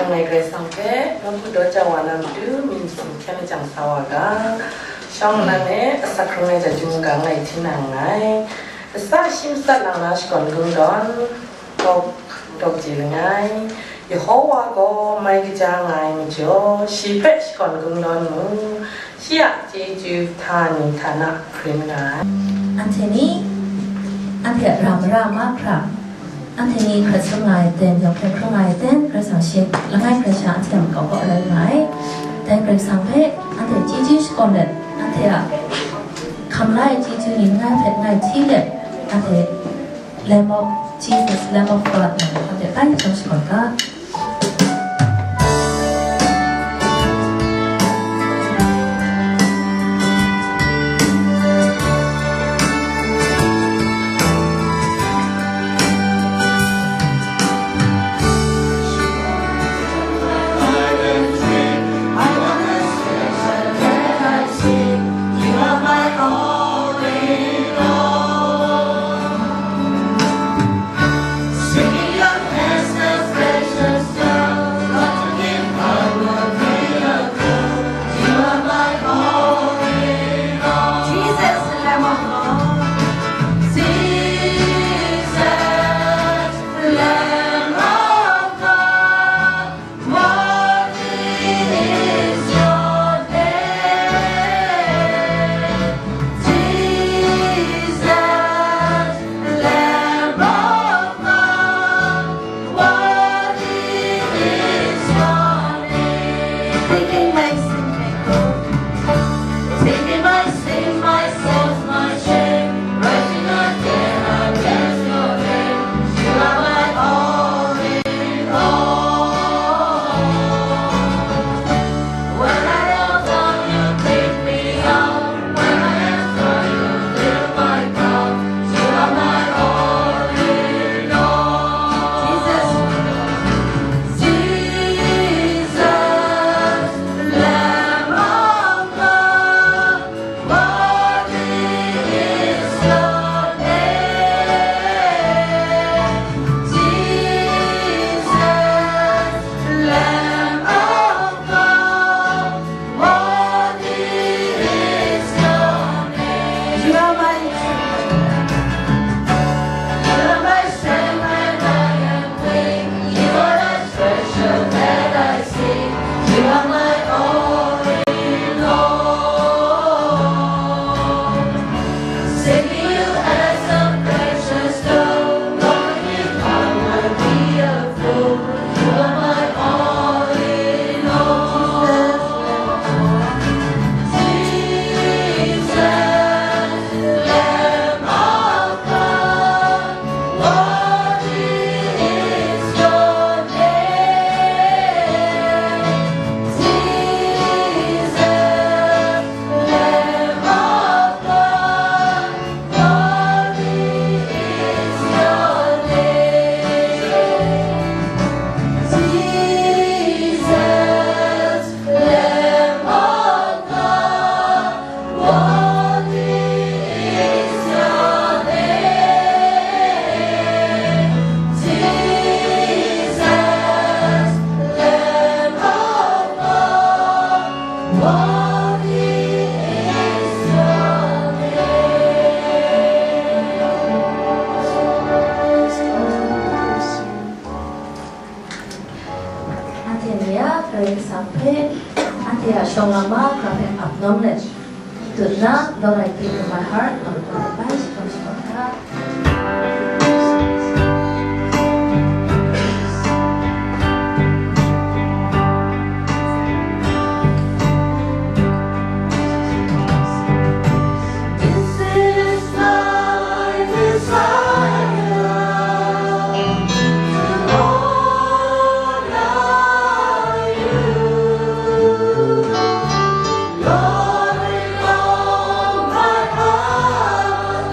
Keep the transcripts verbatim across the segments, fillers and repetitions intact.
Ngai Karai Kasang hpe nawku daw jau wa na matu myit masin hkyen lajang sa wa ga, shawng nnan e asak hkrung ai jajung ga ngai hti na nngai. Kasa shi matsat lang na shakawn kungdawn, dawk, dawk je langai. Yehowa gaw mai kaja nga ai majaw, shi hpe shakawn kungdawn mu. Shi a chyeju hta ni hta na hkrin nga ai. Anhte ni, anhte a ra mara mahkra, anhte ni hkrat sum nga ai ten, yawng hkyen hkrung nga ai ten, Karai Kasang shi langai hkrai sha anhte a makau kaw rai nga ai. Dai Karai Kasang hpe anhte chyeju shakawn let, anhte a hkam la ai chyeju ni langai hpe ngai hti let, anhte Lamb of Jesus, Lamb of God, nang hkam de bai chyawm shakawn ga. Worthy is your name. Taking my sin, my God. Taking my sin, my sins, my shame. Rising again, I bless your name. You are my all in all. When I fall down, you pick me up. When I am down, you fill my cup. You are my all in all. Jesus. Jesus, Lamb of God, worthy is your name. Jesus, Lamb of God, worthy is your name. You are my strength. You are my strength, my guide and king. You are the treasure that I seek. You are my all in all. Seeking you as a precious stone, Lord, if I would be a fool, you are my all in all. Jesus, Lamb of God, worthy is your name. Jesus, Lamb of God, worthy is your name. Jesus, Lamb of God, worthy is your name. Jesus, Lamb of God, worthy is your name. Anhte ni a Karai Kasang hpe, anhte a shawng nga mahkra hpe ap nawng let, dut nna, Lord, I give you my heart, Lord, I give you my heart. This is my desire to honor you. Lord, with all my heart,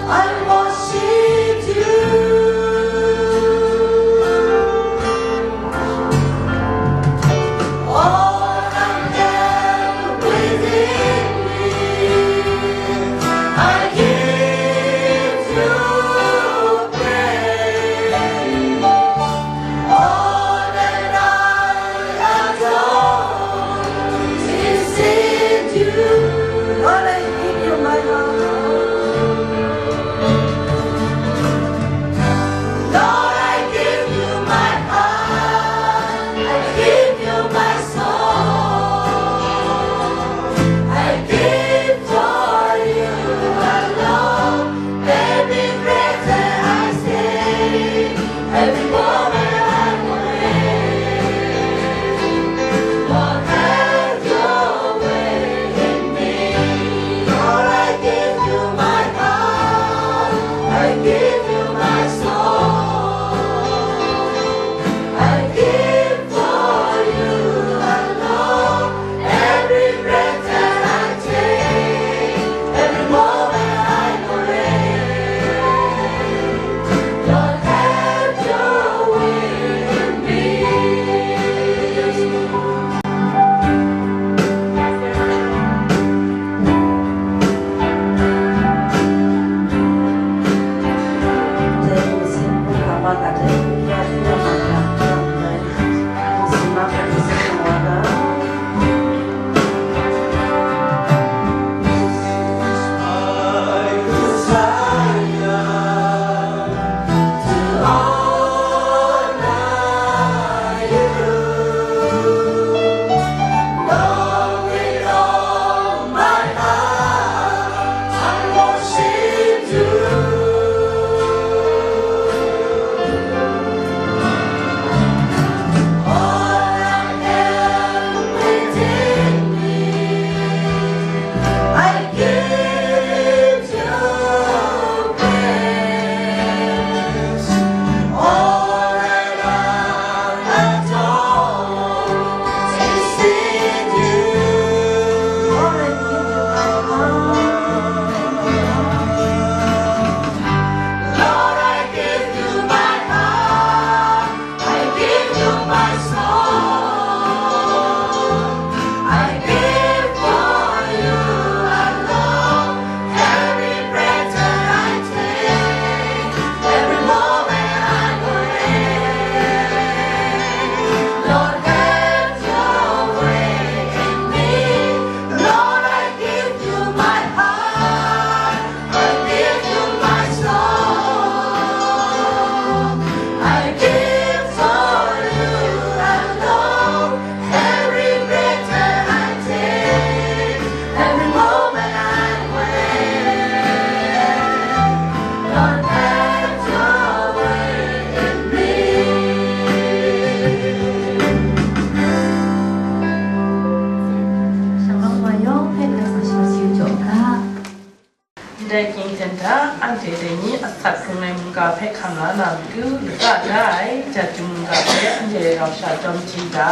Anhte dai ni asak hkrung ai mungga hpe hkam la na matu, lata da ai, jat jung mungga hpe anhte rau sha jawm hti ga.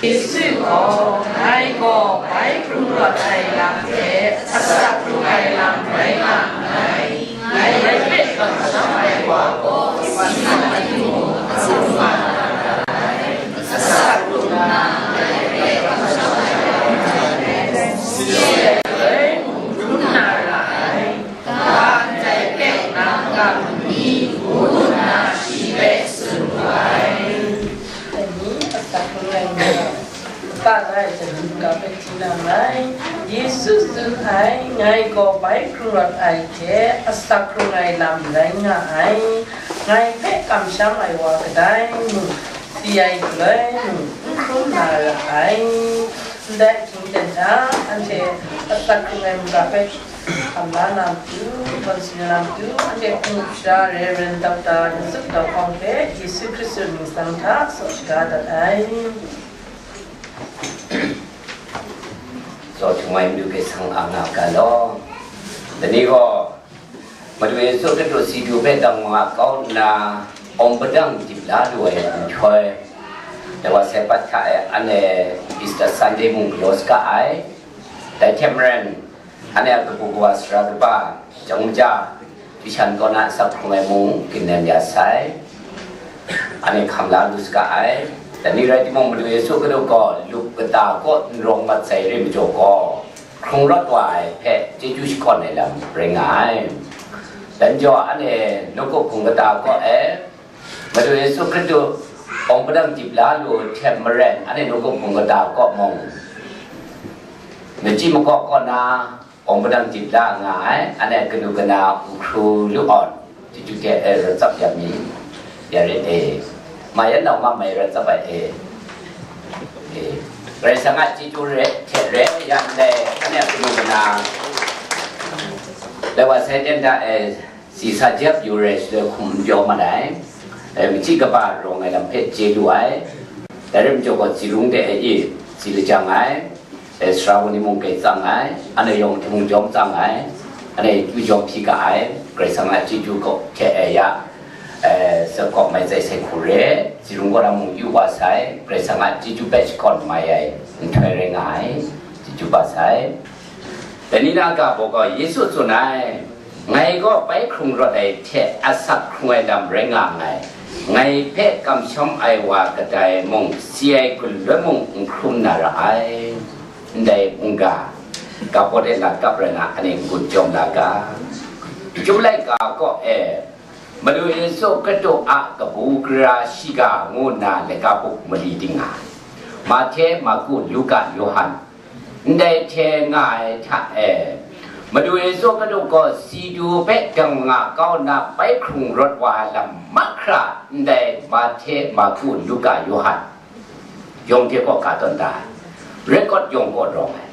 Yesu gaw, "Ngai gaw bai hkrung rawt ai lam hte asak hkrung ai lam rai nga nngai, ngai bai hpe kamsham ai wa gaw, si mat ai mung, asak hkrung na, ngai bai hpe kamsham ai wa gaw, si ai galoi mung hkrum na ra ai." Ga ndai hpe nang ga lu ni, ngu nna shi hpe tsun wu ai. Dai ni asak hkrung ai mungga, kaba la ai jat jung mungga hpe hti na nngai. Yesu tsun ai, "Ngai gaw bai hkrung rawt ai hte asak hkrung ai lam rai nga ai. Ngai hpe kamsham ai wa kadai mung, si ai galoi mung n hkrum na ra ai." Ndai ahkying ten hta, anhte asak hkrung ai mungga hpe hkam la na matu, gawn sing na matu, anhte hpung sha Reverend Doctor Yusuf Dawkawng hpe Yesu Hkristu mying hta tsaw shaga dat ai. Tsaw htung ai Madu Karai Kasang a nga ga law. Dai ni gaw, Madu Yesu Hkristu si du hpe dang wa kau nna, awng padang dip la lu ai nhtoi, dai wa sai pat hta e, anhte Easter Sunday mung galaw saga ai. Dai hte maren, anhte a kabu kawa sara kaba, jang maja, Tushan kaw na asak hkrung ai mung ginden ya sai. Anhte hkam la lu saga ai. Dai ni rai timung, Madu Yesu Hkristu gaw lup kata kaw n rawng mat sai re majaw gaw, hkrung rawt wa ai hpe chyeju shakawn ai lam rai nga ai. Dan jaw anhte nawku hpung kata kaw e, Madu Yesu Hkristu awng padang dip la lu hte maren, anhte nawku hpung kata kaw mung, machyi makawp kaw na, awng padang dip la nga ai, anhte kanu kana, u hkru lu awn, chyeju hte, e, ratsap ya mi, ya re, e, ma yan nau ma mai ratsap ai, e, e, Karai Kasang a chyeju re, hte re, ya ndai, anhte kanu kana, dai wa sai ten hta, e, si sa jep yu re, shaloi hkum n pyaw mat ai, e, machyi kaba rawng ai lam hpe chye lu ai, dai rai majaw gaw, tsi rung de e, i, si lajang ai, e, sara wa ni mung grai tsang ai, anhte yawng hte mung jawm tsang ai, anhte akyu jawm hpyi ga ai, Karai Kasang a chyeju kaw hte e ya, e, sa kaw mai tsai sai hku re, tsi rung kaw na mung yu wa sai, Karai Kasang a chyeju hpe shakawn mai ai nhtoi rai nga ai, chyeju ba sai. Dai ni na ga baw gaw Yesu tsun ai, "Ngai gaw bai hkrung rawt ai hte asak hkrung ai lam rai nga nngai, ngai hpe kamsham ai wa kadai mung, si ai galoi mung n hkrum na ra ai." Ndai mungga, ga baw de lakap rai na, anhte n-gun jawm la ga. Chyum laika kaw e, Madu Yesu Hkristu a kabu gara shiga ngu nna laika buk mali ting nga ai. Mahte, Marku, Luka, Yawhan, ndai hte nga ai hta e, Madu Yesu Hkristu gaw si du hpe dang nga kau nna bai hkrung rawt wa ai lam mahkra ndai Mahte, Marku, Luka, Yawhan yawng hte kaw ka tawn da ai, record yawng kaw rawng ai.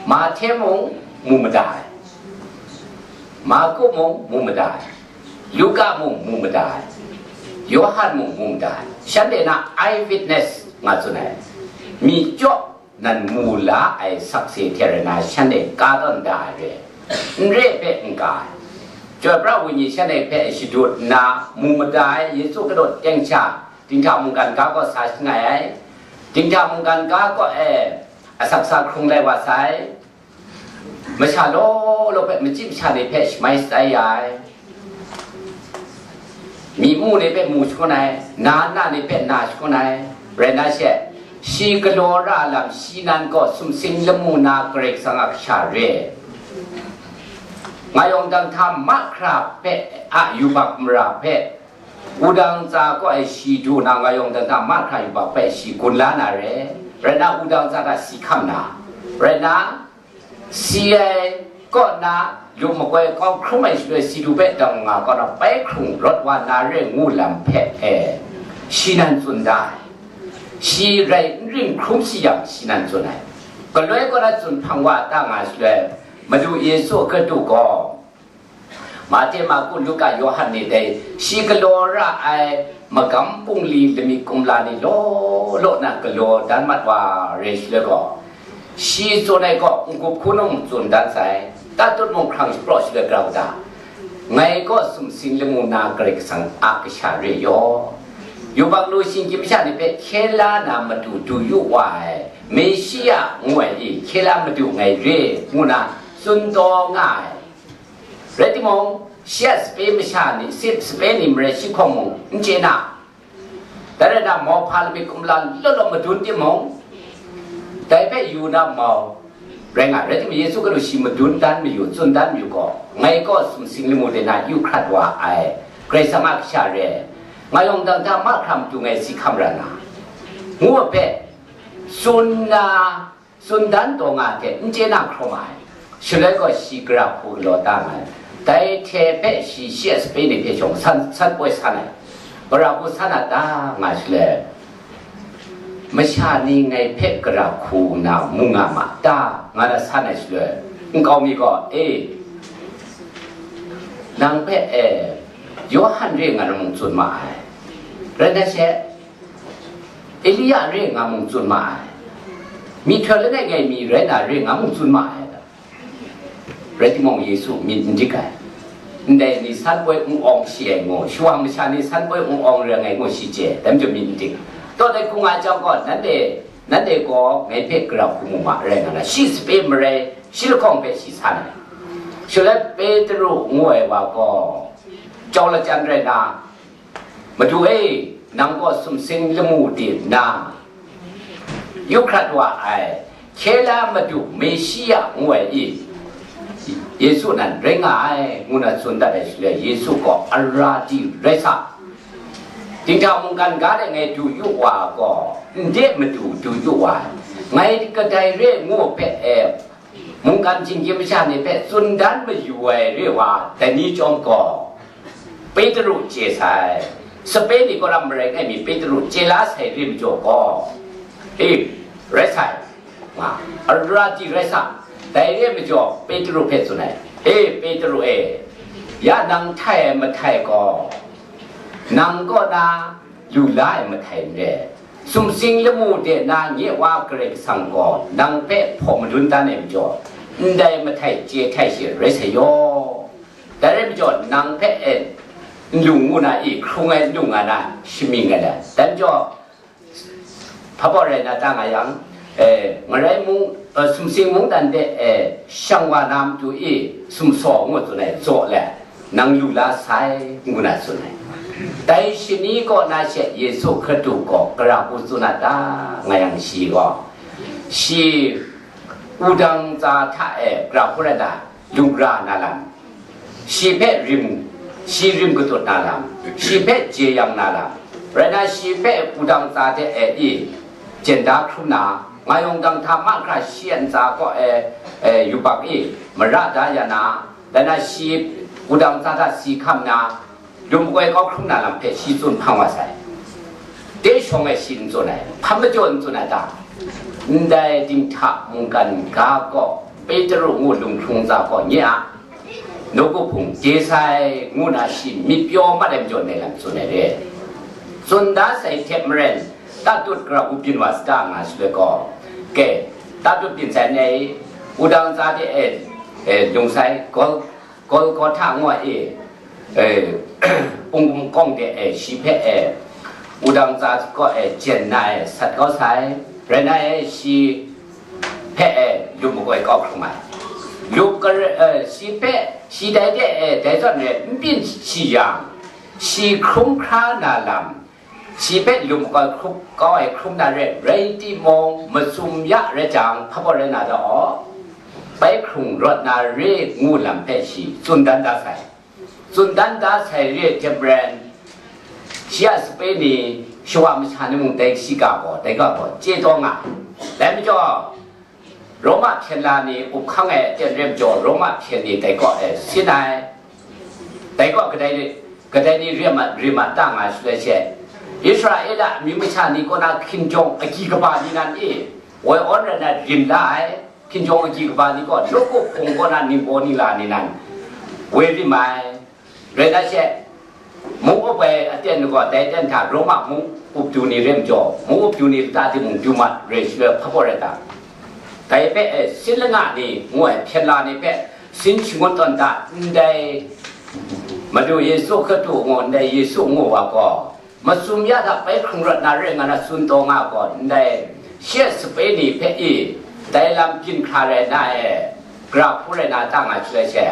Mahte mung mu mada ai, Marku mung mu mada ai, Luka mung mu mada ai, Yawhan mung mu mada ai. Shanhte na eyewitness nga tsun ai, myi chyaw nan mu la ai sakse hte rai na, shanhte ka tawn da ai re, n re hpe n ka ai. Chyoi pra ai Wenyi shanhte hpe shadut nna mu mada ai Yesu Hkristu teng sha, dinghta mungkan ga kaw sa shangai ai. Dinghta mungkan ga kaw e asak sa hkrung lai wa sai. Masha law law hpe, machyi masha ni hpe shamai shatai ya ai. Myi mu ni hpe mu shangun ai, na na ni hpe na shangun ai. Rai na she, shi galaw ra lam, shi nan gaw sumsing lamu na Karai Kasang a kasha re. Nga yawng dang hta mahkra hpe a yubak mara hpe, wudang tsa kaw e shi du na, nga yawng dang hta mahkra yubak hpe shi gun la na re. Rai na, wudang tsa hta si hkam na, rai na, si ai kaw na, lu makoi kau hkrum ai shaloi si du hpe dang nga kaw na, bai hkrung rawt wa na re ngu lam hpe e, shi nan tsun da ai. Shi rai n ring hkrum shi yang, shi nan tsun ai. Galoi kaw na tsun hpang wa ta nga shaloi, Madu Yesu Hkristu gaw, Mahte, Marku, Luka, Yawhan ni dai shi galaw ra ai magam bungli lamik kumla ni law law na galaw dan mat wa re shaloi gaw, shi tsun ai gaw n-gup hku num tsun dan sai, tatut mung hkrang shapraw shaloi grau da, Ngai gaw sumsing lamu na Karai Kasang a kasha re yaw. Yubak lu shinggyim masha ni hpe hkye la na matu du yu wa ai, Meshiya ngu ai i hkye la matu ngai re, ngu na tsun taw nga ai. Rai timung, shi a sape masha ni, sip sape ni marai shi hkawng mung n chye na, dai rai na, mauhpa lamik kumla law law madun timung, dai hpe yu na mau rai nga, rai timung, Yesu gaw shi madun dan mayu, tsun dan mayu gaw, ngai gaw sumsing lamu de na yu hkrat wa ai, Karai Kasang a kasha re, nga yawng dang hta mahkra matu ngai si hkam ra na, ngu ai hpe tsun na, tsun dan taw nga hte n chye na hkrum ai. Shaloi gaw shi gara hku galaw ta nga ai. Dai hte hpe shi shi a sape ni hpe shawng san, san poi san ai. Gara hku san a ta nga shaloi, masha ni ngai hpe gara hku nna mu nga ma ta, nga na san ai shaloi, nkau mi gaw, e, nang hpe, e, Yawhan re nga na mung tsun ma ai. Rai na she, Elia re nga mung tsun ma ai. Myihtoi langai ngai mi rai na re nga mung tsun ma ai. Rai timung, Yesu myit n dik ai. Ndai ni san poi n awng shi ai ngu, shawa masha ni san poi n awng rai ngai ngu shi chye, dai majaw myit n dik. Taw dai hku nga ai jang gaw, nanhte, nanhte gaw ngai hpe gara hku mu ma rai nga na, shi sape marai, shi lahkawng hpe shi san ai. Shaloi Petru ngu ai wa gaw, jau lachyang rai na, Madu e, nang gaw sumsing lamu de nna, yu hkrat wa ai, hkye la Madu Meshiya ngu ai i, Yesu nan rai nga ai, ngu na tsun dat ai shaloi, Yesu gaw, ara di rai sa, dinghta mungkan ga de ngai du yu wa gaw, n de Madu du yu wa ai, ngai kadai re ngu hpe e, mungkan hkying masha ni hpe tsun dan mayu ai re wa, dai ni chyawm gaw, Petru chye sai, sape ni kaw lam marai ngai mi Petru chye la sai re majaw gaw, e, rai sai, nga, ara di rai sa, dai re majaw Petru hpe tsun ai, e, Petru e, ya nang htai ai mahtai gaw, nang kaw na lu la ai mahtai n re, sumsing lamu de na nye Wa Karai Kasang gaw nang hpe hpaw madun dan ai majaw, ndai mahtai chye htai she rai sai yaw. Dai rai majaw, nang hpe e nlung ngu na i hkrung ai nlung nga na shamying ai dai. Dai majaw, hpa baw rai na ta nga yang, e, ngarai mung, e, sumsing mungdan de, e, shang wa na matu i sumsaw ngu tsun ai, zaw let, nang lu la sai, ngu na tsun ai. Dai shani kaw na she Yesu Hkristu gaw gara hku tsun a ta, nga yang shi gaw, shi wudang tsa hta e gara hku rai na, lung ra na lam, shi hpe rim, shi rim katut na lam, shi hpe jeyang na lam, rai na, shi hpe wudang tsa hte e i, jenda hkrum na, nga yawng dang hta mahkra shi a ntsa kaw e, e, yubak i, mara da ya na, rai na, shi wudang tsa hta si hkam na, lum makoi kau hkrum na lam hpe shi tsun hpang wa sai. De shawng e shi n tsun ai, hpa majaw n tsun ai ta? Ndai dinghta mungkan ga gaw, Petru ngu lunghkrung tsa gaw nye a, nawku hpung de sai, ngu na shi myit pyaw mat ai majaw, ndai lam tsun ai re. Tsun da sai hte maren, tatut gara hku byin wa sa ta nga shaloi gaw, ke, tatut byin sai nai, wudang tsa de e, e, lung sai, gol, Golgota ngu ai e, e, pungkum kawng de e, shi hpe e, wudang tsa kaw e, jen na e, sat kau sai, rai na e, shi hpe e, lup makoi kau hkrum ai. Lup kar-, e, shi hpe, shi dai de e, dai zawn e, n byin shi yang, shi hkrum hkra na lam, shi hpe lup makoi hkrup kau ai hkrum na re, rai timung, masum ya rai jang, hpa baw rai na ta aw, bai hkrung rawt na re ngu lam hpe shi tsun dan da sai. Tsun dan da sai re hte maren, shi a sape ni, shawa masha ni mung dai shiga gaw, dai ga gaw, chye taw nga. Dai majaw, Roma hpyen la ni up hkang ai aten re majaw, Roma hpyen ni dai kaw e sin ai, dai kaw kadai, kadai ni re ma, re ma ta nga shaloi she, Israela amyu masha ni kaw na hkinjawng agyi kaba ni nan e, woi awn rai na rim la ai, hkinjawng agyi kaba ni kaw, nawku hpung kaw na ningbaw ningla ni nan, woi rim ai, rai na she, mung up ai aten gaw, dai aten hta Roma mung up du ni re majaw, mung up du ni lata timung du mat re shaloi hpa baw rai ta? Dai hpe, e, sin langa ni, ngu ai hpyen la ni hpe, sin shangun tawn da, ndai Madu Yesu Hkristu ngu ndai Yesu ngu wa gaw, masum ya hta bai hkrung rawt na rai nga na tsun taw nga gaw, ndai shi sape ni hpe i, dai lam byin hkra rai na e, gara hku rai na ta nga shaloi she,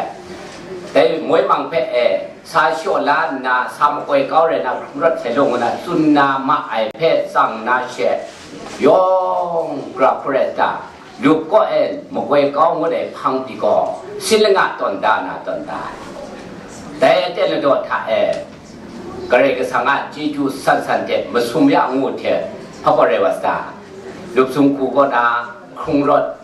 dai moi mang hpe e, sa shaw la nna, sa makoi kau rai na hkrung rawt sai law ngu na tsun na ma ai hpe tsang na she, yawng gara hku rai ta, lup kaw e makoi kau ngut ai hpang pyi gaw, sin langa tawn da na tawn da ai. Dai aten ladaw hta e, Karai Kasang a chyeju san san hte masum ya ngu hte hpa gaw rai wa sa ta? Lup sung hku kaw na hkrung rawt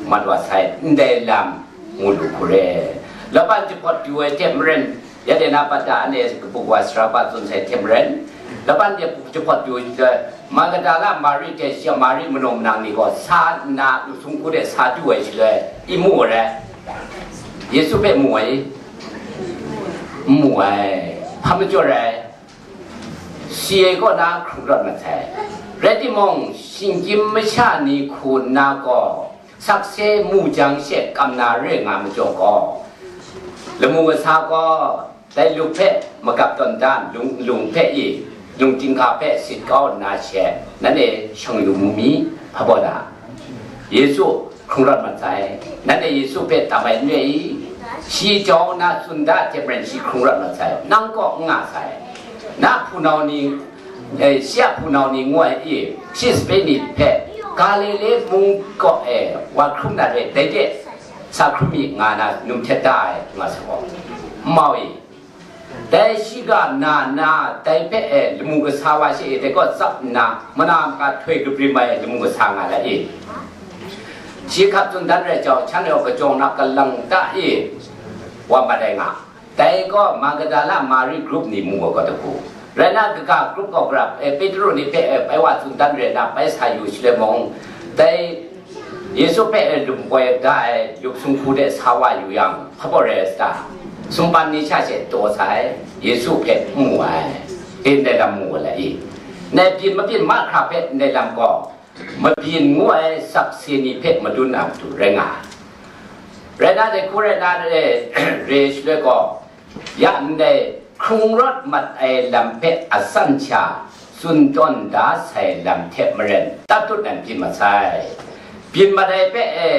mat wa sai, ndai lam mu lu hku re. Laban jahpawt du ai hte maren, ya de na pata ane kabu wa sara pa tsun sai hte maren, laban jahpawt du ai hte Magdala Mari hte shi a Mari manaw manang ni gaw sa nna lup sung hku de sa du ai shaloi, i mu ai rai. Yesu hpe mu ai, n mu ai, hpa majaw rai. Si ai kaw na hkrung rawt mat sai. Rai timung, shinggyim masha ni hku nna gaw, sakse mu jang she kam na re nga majaw gaw, lamu kasa gaw, dai lup hpe magap tawn dan, lung, lung hpe i, lung ting hka hpe sit kau nna she, nanhte shang yu mu mi, hpa baw da? Yesu hkrung rawt mat sai. Nanhte Yesu hpe tam ai n re i? Shi jau nna tsun da hte maren shi hkrung rawt mat sai. Nang kaw n nga sai. Na hpunau ni, eh, shi a hpunau ni ngu ai i? Shi sape ni hpe Galile mung kaw e wa hkrum na re, dai de sa hkrum mi nga na num htet da ai, nga sa gaw, n mau i? Dai shiga na na, dai hpe e lamu kasa wa she e, dai kaw tsap nna, mana maka htoi kabrim ai lamu kasa nga la i? Shi hkap tsun dan rai jau, shanhte gaw kajawng na kalang ta i? Wa mat ai nga. Dai gaw Magdala Mari group ni mu ai gaw, dahku. Rai na, kaga group gaw grap, e, Petru ni hpe, e, bai wa tsun dan rai na, bai sa yu shaloi mung, dai Yesu hpe, e, lum koi da ai lup sung hku de sa wa yu yang, hpa baw rai ai sa ta? Sumpan ni sha she taw sai, Yesu hpe n mu ai, e, ndai lam mu ai la i? Ndai byin mabyin mahkra hpe ndai lam gaw, mabyin ngu ai sakse ni hpe madun a matu rai nga ai. Rai na, dai hku rai na, re, re shaloi gaw, ya ndai hkrung rawt mat ai lam hpe a san sha tsun tawn da sai lam hte maren, tatut nan byin mat sai. Byin mat ai hpe e,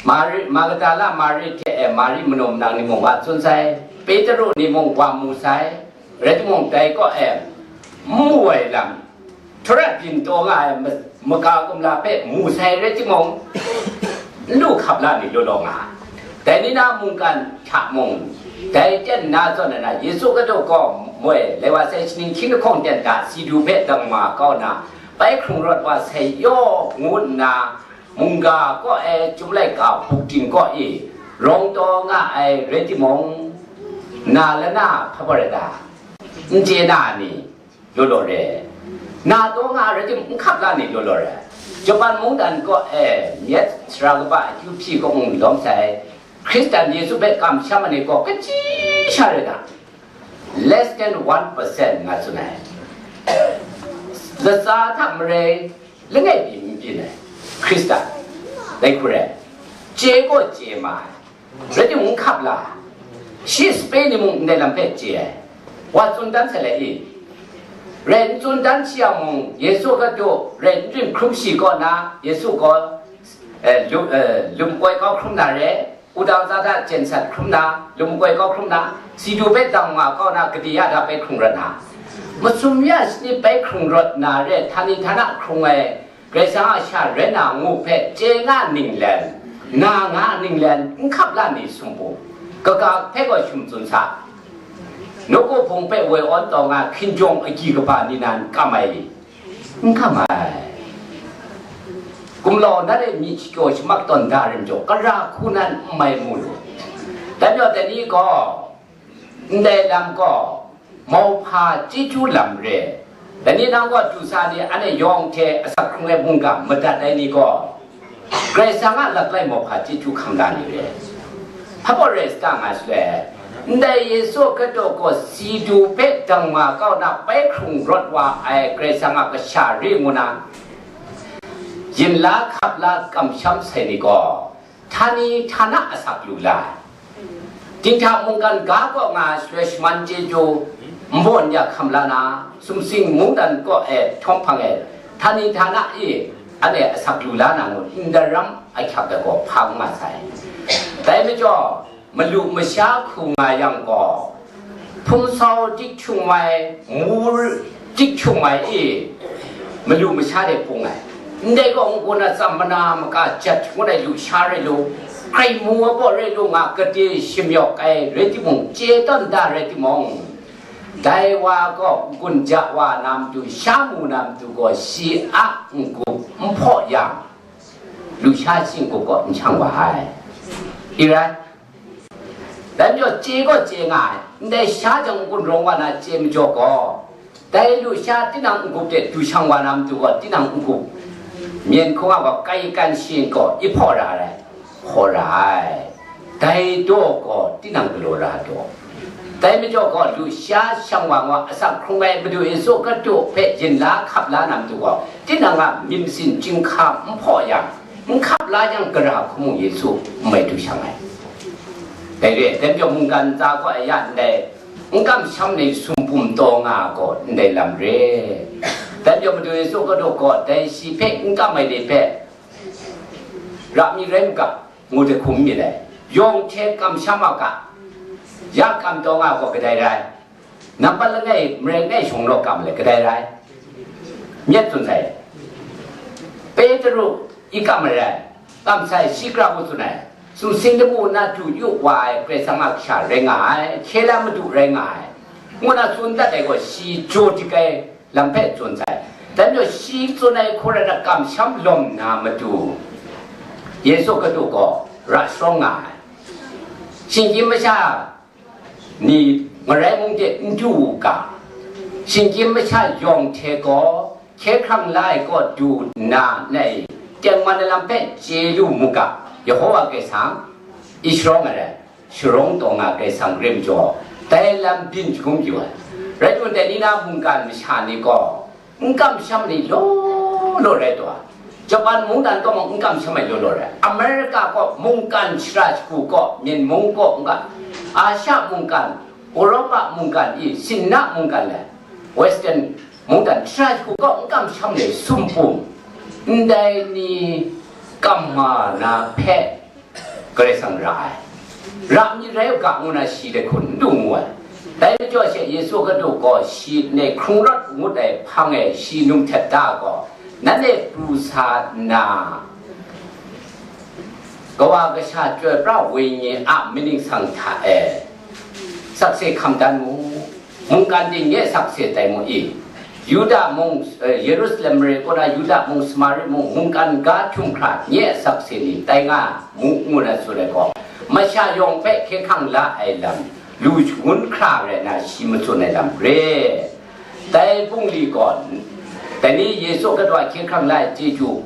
Mari, Magdala Mari hte e, Mari manaw manang ni mung wa tsun sai, Petru ni mung wa mu sai, rai timung, dai kaw e, n mu ai lam, htarat byin taw nga ai ma-, maka kumla hpe mu sai rai timung, n lu hkap la ni law law nga ai. Dai ni na mungkan hta mung, dai ten na zawn na, Yesu Hkristu gaw moi, lai wa sai, shaning hkying lahkawng ten hta si du hpe dang ma kau na, bai hkrung rawt wa sai yaw ngu nna, mungga kaw e, chyum laika buk ting kaw i rawng taw nga ai rai timung, na lana hpa baw rai ta? N chye na ni? Law law re. Na taw nga rai tim, n hkap la ni? Law law re. Japan mungdan kaw e myit sara kaba akyu hpyi kaw mung lawm sai, Hkristan Yesu hpe kamsham ai ni gaw kaji sha rai ta? Less than one percent nga tsun ai. Latsa hta marai langai byin n byin ai Hkristan, dai hku rai, chye gaw chye ma ai. Rai timung, n hkap la, shi sape ni mung ndai lam hpe chye ai, wa tsun dan sai lai i? Rai n tsun dan shi yang mung, Yesu Hkristu rai n rim hkrum shi kaw na, Yesu gaw, eh, lum, eh, lum koi kau hkrum na re, wudang za hta jen sat hkrum na, lum koi kau hkrum na, si du hpe dang ma kau na, gade ya hta bai hkrung rawt na, masum ya sanit bai hkrung rawt na re, htani htana hkrung ai, Karai Kasang a sha rai na ngu hpe chye nga ninglen, na nga ninglen, n hkap la ni sumpu, kaga hpe gaw shum tsun sa. Nawku hpung hpe woi awn taw nga hkinjawng agyi kaba ni nan kam ai, n kam ai. Gumlau nat e myi shakyaw shamak tawn da rim jaw, kara hku nan n mai mu lu. Dan yawng dai ni gaw, ndai lam gaw mauhpa chyeju lam re. Dai ni nang gaw du sa ni, anhte yawng hte asak hkrung ai mungga madat ai ni gaw, Karai Kasang a laklai mauhpa chyeju hkam la ni re. Hpa baw rai sa ta nga shaloi, ndai Yesu Hkristu gaw si du hpe dang ma kau na bai hkrung rawt wa ai Karai Kasang a kasha re ngu na, yin la hkap la kamsham sai ni gaw, htani htana asak lu la ai. Dinghta mungkan ga kaw nga ai shaloi shaman chyeju, nbaw n ya hkam la na, sumsing mungdan kaw e htawng hpang e, htani htana e, anhte asak lu la na ngut, ndaram ahkyak de gaw hpa n nga sai. Dai majaw, malu masha hku nga yang gaw, hpung sau dik hkyung mai, mu dik hkyung mai e, malu masha de pung ai. Ndai gaw, ngu na tsam mana maka jat ngut ai lusha rai lu, hkrai mu ai baw rai lu nga, kade shimyawk ai rai timung, chye tawn da rai timung, dai wa gaw n-gun ja wa na matu, sha mu na matu gaw, shi a n-gup n hpaw yang, lusha shi n-gup gaw n shang wa ai. I rai. Dai majaw, chye gaw chye nga ai, ndai sha jang n-gun rawng wa na chye majaw gaw, dai lusha tinang n-gup de du shang wa na matu gaw, tinang n-gup myen hkawng a gaw, kai kan shi gaw i hpaw ra ai, hpaw ra ai. Dai daw gaw tinang galaw ra daw. Dai majaw gaw, lusha shang wa ngu asak hkrung ai Madu Yesu Hkristu hpe yin la hkap la na matu gaw, tinang a myit masin chyinghka n hpaw yang, n hkap la yang, gara hku mung Yesu n mai du shang ai. Dai re ai, dai majaw mungkan ntsa gaw a ya ndai, n kamsham ni sumpum taw nga gaw ndai lam re. Dai majaw Madu Yesu Hkristu gaw dai shi hpe n kam ai ni hpe, ra mi rai mu ga, ngu jahkum mi ai. Yawng hte kamsham a ga, ya kam taw nga gaw kadai rai? Nampat langai, marai langai shawng law kam ai, kadai rai? Myit tsun sai. Petru i kam ai rai, kam sai, shi gara ngu tsun ai, sumsing lamu na du yu wa ai Karai Kasang a kasha rai nga ai, hkye la madu rai nga ai, ngu na tsun dat ai gaw, shi jaw dik ai lam hpe tsun sai. Dai majaw, shi tsun ai hku rai na, kamsham lawm na matu, Yesu Hkristu gaw ra sharawng nga ai. Shinggyim masha ni ngarai mung de n du u ga, shinggyim masha yawng hte gaw hkye hkrang la ai kaw du nna, nai tengman ai lam hpe chye lu mu ga, Yehova Karai Kasang i sharawng ai rai, sharawng taw nga ai Karai Kasang rai majaw, dai lam byin jahkum yu ai. Rai timung, dai ni na mungkan masha ni gaw, n kamsham ni law law rai taw ai. Japan mungdan kaw mung n kamsham ai law law rai. America kaw, mungkan shara shagu kaw, myen mung kaw n ga, Asia mungkan, Europa mungkan i, sinna mungkan le, Western mungdan shara shagu kaw n kamsham ni sumpum, ndai ni kam ma na hpe, Karai Kasang ra ai. Ra mi rai u ga, ngu na shi de hkun n du ngu ai. Dai majaw she Yesu Hkristu gaw shi ne hkrung rawt ngut ai hpang e shi num htet da gaw, nanhte pru sa nna, Kawa Kasha Chyoi Pra Wenyi a myit ningsang hta e sakse hkam dan mu. Mungkan ting nye sakse tai mu i, Yuda mung, eh, Yerusalem mare kaw na Yuda mung, Samari mung, mungkan ga htum hkra nye sakse ni tai nga mu, ngu na tsun ai gaw, masha yawng hpe hkye hkrang la ai lam, lu shangun hkra rai na, shi matsun ai lam re. Dai bungli gaw, dai ni Yesu Hkristu a hkye hkrang la ai chyeju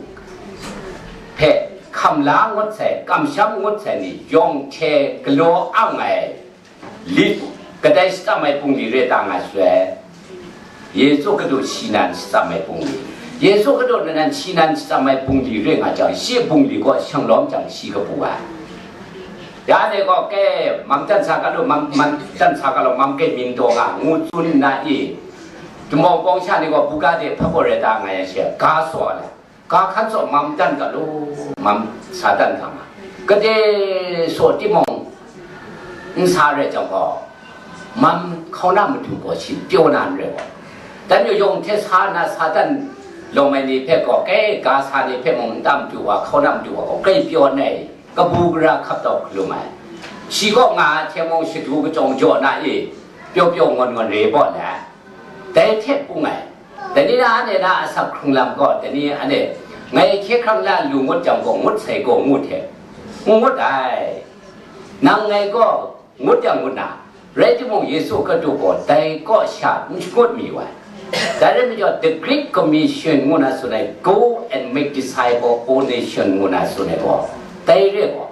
hpe hkam la ngut sai, kamsham ngut sai ni yawng hte galaw ang ai, lit, kadai shatsam ai bungli re ta nga shaloi, Yesu Hkristu shi nan shatsam ai bungli. Yesu Hkristu nan shi nan shatsam ai bungli re nga jang, shi bungli gaw shang lawm jang shi kabu ai. Ya ne gaw, ke, mam tan sa ga lu, mam, mam tan sa ga lu, mam ke min taw nga, ngu tsun nna i, Tumawng pawng sha ni gaw buga de hpa gaw rai ta nga yang she, ga saw ai. Ga hkan saw mam dan ga lu, mam sa dan ga ma. Gade saw timung n sa rai jang gaw, mam hkauna madu gaw shi pyaw na n rai gaw. Dan yawng yawng hte sa na sa dan lawm ai ni hpe gaw, kai ga sa ni hpe mung n tam madu wa, hkauna madu wa gaw, kai pyaw nai, kabu gara hkap tau hkalum ai. Shi kaw nga ai hte mung shadu kachyawng jaw na i, pyaw pyaw ngawn ngawn re baw let, dai hte pung ai. Dai ni na anhte na asak hkrung lam gaw, dai ni anhte ngai hkye hkrang la lu ngut jang gaw, ngut sai gaw ngut hte, ngut ai. Nang ngai gaw ngut yang ngut na, rai timung, Yesu Hkristu gaw dai kaw sha n shangut mi wa ai. Dai rai majaw, the Great Commission ngu na tsun ai, "Go and make disciple all nation," ngu na tsun ai gaw, dai re gaw,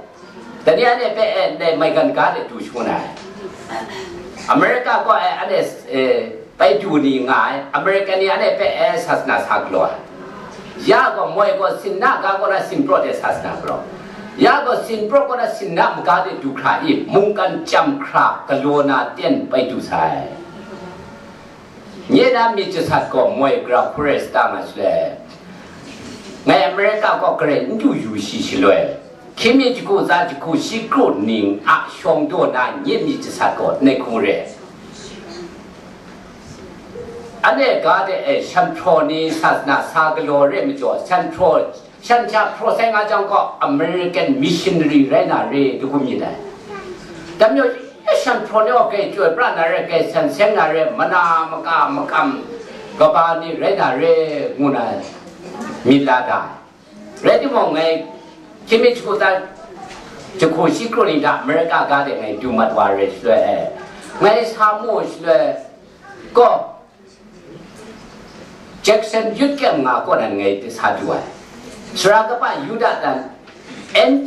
dai ni anhte hpe e ndai maigan ga de du shangun ai. America kaw e anhte, eh, bai du ni nga ai, America ni anhte hpe e sasana sa galaw ai. Ya gaw, moi gaw, sinna ga kaw na sinpraw de sasana galaw. Ya gaw, sinpraw kaw na sinna maga de du hkra i, mungkan chyam hkra galaw na ten bai du sai. Nye na myit jasat gaw moi gara hku rai sa ta nga shaloi, ngai America kaw garai n du yu shi shaloi, hkying mi jahku tsa jahku shi kru ning a shawng daw na nye myit jasat gaw nai hkung re. Anhte ga de e shanhpraw ni sa na sa galaw re majaw, shanhpraw, shan hta hpraw sai nga jang gaw, American missionary rai na re, dagum myit ai. Dai majaw, e shanhpraw ni gaw, kai chyoi pra na re, kai san seng na re, mana maka makam kaba ni rai na re, ngu na myit la da. Rai timung, ngai hkying mi jahku tsa jahku shi kru ning hta America ga de ngai du mat wa re shaloi, e, ngai sa mu shaloi gaw, Jackson Youth Camp nga kaw nan ngai sa du ai. Sara kaba Yuda dan N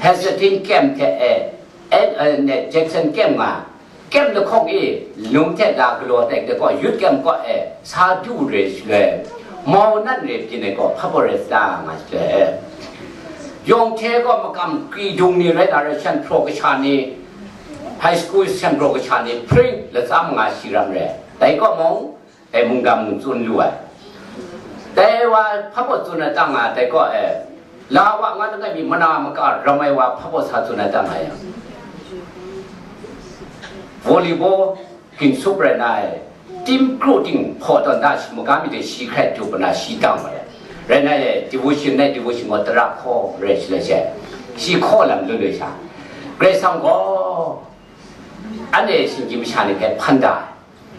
Hesitine Camp hte e, e, e, ne, Jackson Camp nga, Camp lahkawng e lum hte la galaw tai de gaw, Youth Camp kaw e sa du re shaloi, mau nan re byin ai gaw hpa baw rai sa nga shaloi, yawng hte gaw makam kri dung ni rai na re, shanhpraw kasha ni, high school shanhpraw kasha ni hpring latsa manga shi ram re. Dai kaw mung, dai mungga mung tsun lu ai. Dai wa hpa baw tsun ai tang nga, dai kaw e, la wa nga langai mi mana maka ram ai wa hpa baw sa tsun ai tang nga yang, volleyball, ginsup rai na ai, tim kru ting hpaw tawn da shi maga mi de shi hkrai tup na shi dang wa ai. Rai na e, devotion nai devotion gaw tara hkaw rai shi lai she, shi hkaw lam lu lu sha, Karai Kasang gaw anhte shinggyim masha ni hpe hpan da ai.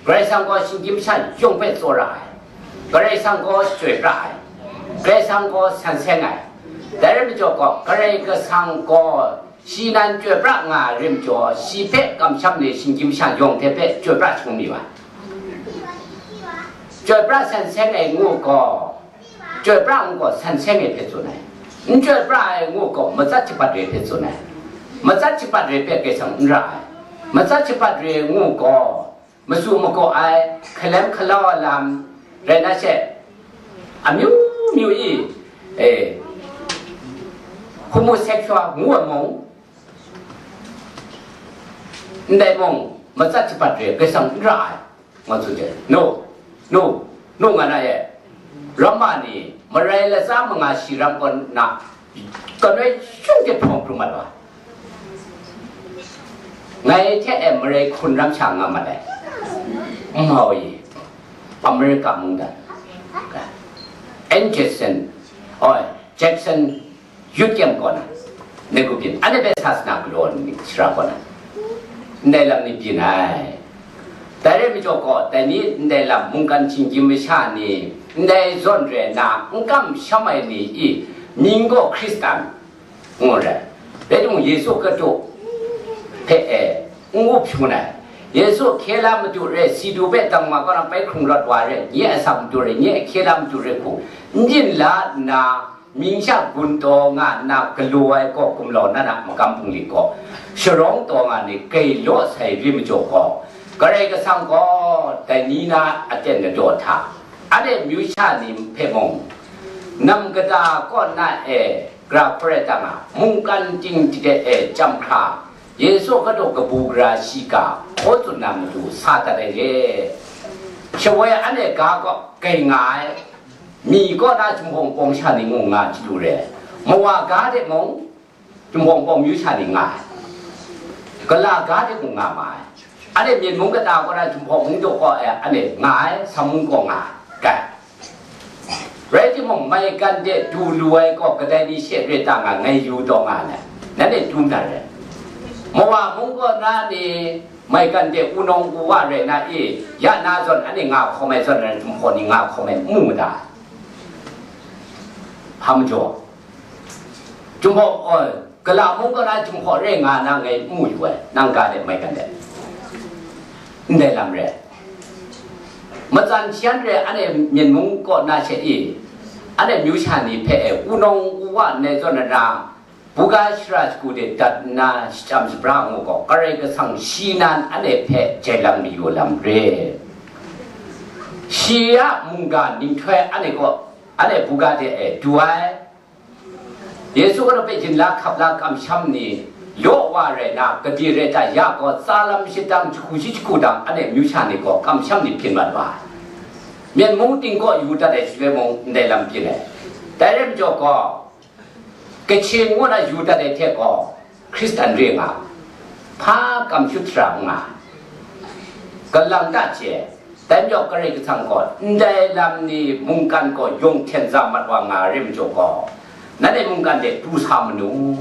Karai Kasang gaw shinggyim masha yawng hpe tsawra ai. Karai Kasang gaw chyoi pra ai. Karai Kasang gaw san seng ai. Dai rai majaw gaw, Karai Kasang gaw shi nan chyoi pra nga ai rai majaw, shi hpe kamsham ni shinggyim masha yawng hte hpe chyoi pra shangun mi wa. Chyoi pra san seng ai ngu gaw, chyoi pra ngu gaw san seng ai hpe tsun ai. N chyoi pra ai ngu gaw, matsat htipat re hpe tsun ai. Matsat htipat re hpe Karai Kasang n ra ai. Matsat htipat re ngu gaw, masu magaw ai, hkalem hkalau ai lam rai na she, amyu myu i, e, homosexual ngu ai mung, ndai mung, matsat htipat re Karai Kasang n ra ai, nga tsun jai. No, no, no, nga na e. Roma ni marai latsa manga shi ram kaw na, kanoi shung de hpawng hkrum mat wa. Ngai hte e marai hkun ram sha nga mat ai. N mau i, America mungdan, N Jackson, oi, Jackson Youth Camp kaw na, nai ku byin, anhte hpe sasana galaw ni sara kaw na, ndai lam ni byin ai. Dai rai majaw gaw, dai ni ndai lam mungkan shinggyim masha ni, ndai zawn re na n kamsham ai ni i mying gaw Hkristan ngu rai. Rai timung, Yesu Hkristu hpe e n up shangun ai. Yesu hkye la madu re, si du hpe dang ma kaw na bai hkrung rawt wa re, nye a asak madu re, nye a hkye la madu re hku n byin la nna, mying sha gun taw nga nna galaw ai gaw gumlau na na magam bungli gaw, sharawng taw nga ni grai law sai ri majaw gaw, Karai Kasang gaw dai ni na aten na daw hta, anhte myu sha ni hpe mung, nam kata kaw na e gara hpra ai ta nga, mungkan ting de e chyam hkra, Yesu Hkristu kabu gara shiga hkaw tsun na matu sa dat ai re. Shawoi anhte ga kaw gai nga ai, mi kaw na Jinghpaw Wunpawng sha ni ngu nga chyalu re, mawa ga de mung, Jinghpaw Wunpawng myu sha ni nga ai, gala ga de mung nga ma ai. Anhte Myen mung kata kaw na Jinghpaw mung daw kaw ai, anhte nga ai, Sam mung kaw nga ai, gai. Rai timung, maigan de du lu ai gaw kadai ni she re ta nga, ngai yu taw nga ai, nanhte dum na re. Mawa mung kaw na ni maigan de wunawng wuwa re na i, ya na zawn anhte nga hkawm ai zawn, Jinghpaw ni nga hkawm ai n mu mada? Hpa majaw, Jinghpaw, oi, gala mung kaw na Jinghpaw re nga na ngai n mu yu ai, nang ga de maigan de. Ndai lam re. Matsan hpyan re, anhte Myen mung kaw na she i, anhte myu sha ni hpe e wunawng wuwa ndai zawn na, buga shara shagu de dat nna shachyam shabra ngu gaw, Karai Kasang shi nan anhte hpe jai lam mayu lam re. Shi a mungga nhtoi anhte kaw, anhte buga de e du ai, Yesu gaw hpe yin la hkap la kamsham ni law wa rai na, gade rai ta ya gaw, tsa lam shadang jahku shi jahku dang, anhte amyu sha ni gaw kamsham ni byin mat wa ai. Myen mung ting kaw yu dat ai shaloi mung ndai lam byin ai. Dai rai majaw gaw, Kachin ngu na yu dat ai hte gaw, Hkristan re nga, hpa kam shut shara n nga, galang ta chye. Dai majaw Karai Kasang gaw ndai lam ni mungkan gaw yawng hten za mat wa nga ai rai majaw gaw, nanhte mungkan de pru sa manu,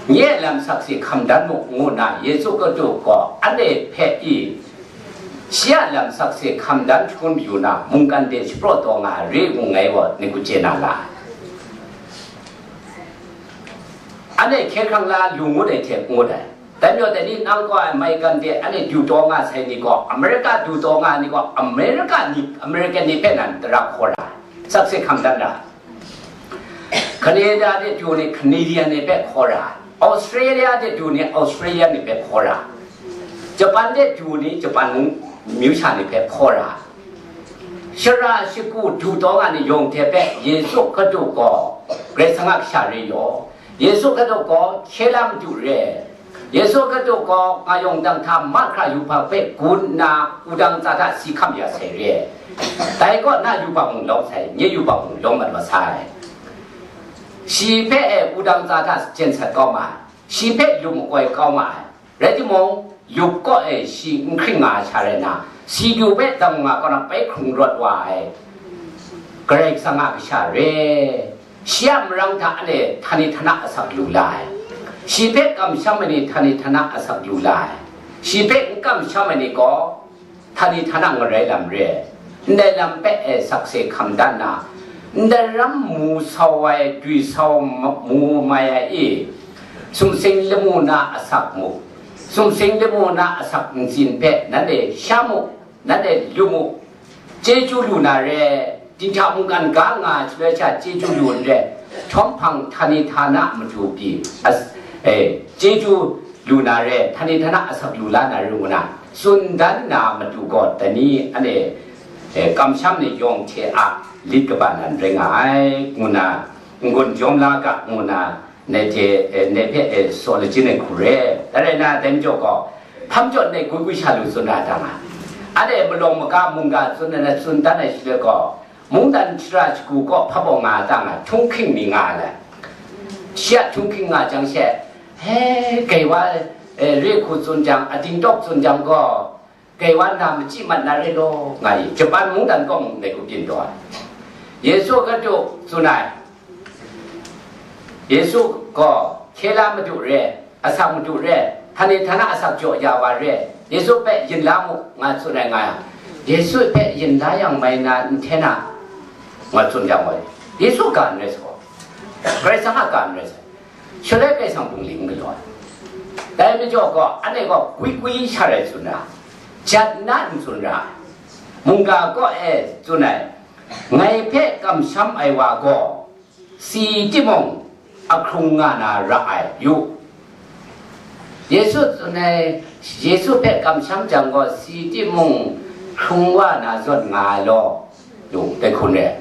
nye a lam sakse hkam dan mu, ngu na Yesu Hkristu gaw anhte hpe i, shi a lam sakse hkam dan shangun mayu na, mungkan de shapraw taw nga ai re ngu ngai gaw, ni ku chye na la ai. Anhte hkye hkrang la lu ngut ai hte ngut ai. Dai majaw dai ni nang gaw ai maigan de anhte du taw nga sai ni gaw, America du taw nga ni gaw, America ni, American ni hpe nan tara hkaw ra ai, sakse hkam dan ra ai. Canada de du ni Canadian ni hpe hkaw ra ai, Australia de du ni Australian ni hpe hkaw ra ai, Japan de du ni Japan mung myu sha ni hpe hkaw ra ai. Shara shagu du taw nga ni yawng hte hpe Yesu Hkristu gaw Karai Kasang a kasha re yaw, Yesu Hkristu gaw hkye la madu re, Yesu Hkristu gaw nga yawng dang hta mahkra yubak hpe gun nna wudang tsa hta si hkam ya sai re. Dai kaw na yubak mung lawm sai, nye yubak mung lawm mat wa sai. Shi hpe e wudang tsa hta jen sat kau ma ai, shi hpe lu makoi kau ma ai. Rai timung, yup kaw e shi n hkring nga ai sha rai nna, si du hpe dam nga kaw na pai hkrung rawt wa ai Karai Kasang a kasha re. Shi a marang hta anhte htani htana asak lu la ai. Shi hpe kamsham ai ni htani htana asak lu la ai. Shi hpe n kamsham ai ni gaw, htani htana ngarai lam re ai. Ndai lam hpe e sakse hkam dan na, ndai ram mu sau ai, dwi sau ma-, mu mai ai i, sumsing lamu na asak mu, sumsing lamu na asak ntsin hpe nanhte sha mu, nanhte lu mu, chyeju lu na re, dinghta mungkan ga nga ai shaloi sha chyeju lu n re, htawm hpang htani htana matu pyi as-, e, chyeju lu na re, htani htana asak lu la na re ngu na, tsun dan na matu gaw, dai ni anhte, e, kamsham ni yawng hte a lit kaba nan rai nga ai, ngu na, n-gun jawm la ga, ngu na, ngai hte, e, ngai hpe, e, saw lachyum ai hku re. Dai rai nna, dai majaw gaw, hpa majaw ngai gwi gwi sha lu tsun na dang a? Anhte malawng maga mungga tsun ai, tsun dan ai shaloi gaw, mungdan shara shagu kaw hpa baw nga dang a, htunghking mi nga ai. Shi a htunghking nga jang she, he, gaiwa, e, re hku tsun jang, ading tawk tsun jang gaw, gaiwa nna machyi mat na re law, nga i, Japan mungdan kaw mung dai hku byin taw ai. Yesu Hkristu tsun ai, Yesu gaw hkye la madu re, asak madu re, htani htana asak jaw ya wa re, Yesu hpe yin la mu, nga tsun ai nga yang, Yesu hpe yin la yang mai na n hte na, nga tsun jang gaw, Yesu ga n rai sa gaw, Karai Kasang a ga n rai sa. Shaloi Karai Kasang bungli n galaw ai. Dai majaw gaw, anhte gaw gwi gwi sha rai tsun ra, jat na n tsun ra ai. Mungga kaw e tsun ai, ngai hpe kamsham ai wa gaw, si timung ahkrung nga na ra ai, yu. Yesu tsun ai, Yesu hpe kamsham jang gaw, si timung hkrung wa na zawn nga ai law, yu, dai hkun re.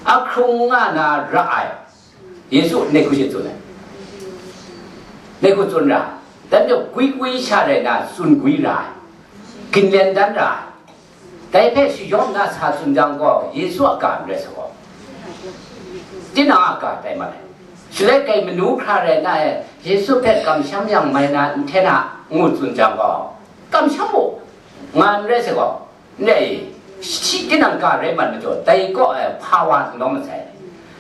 Ahkrung nga na ra ai. Yesu ngai hku shi tsun ai. Ngai hku tsun ra, dan jau gwi gwi sha rai na, tsun gwi ra ai, ginlen dan ra ai. Dai hpe shayawm na sa tsun jang gaw, Yesu a ga n rai sa gaw, tinang a ga tai mat ai. Shaloi kai manu hkra rai na e, Yesu hpe kamsham yang mai na n hte na, ngu tsun jang gaw, kamsham mu, nga n rai sa gaw, Ndai, shi tinang ga rai mat majaw, dai kaw ai hpawa n lawm masai.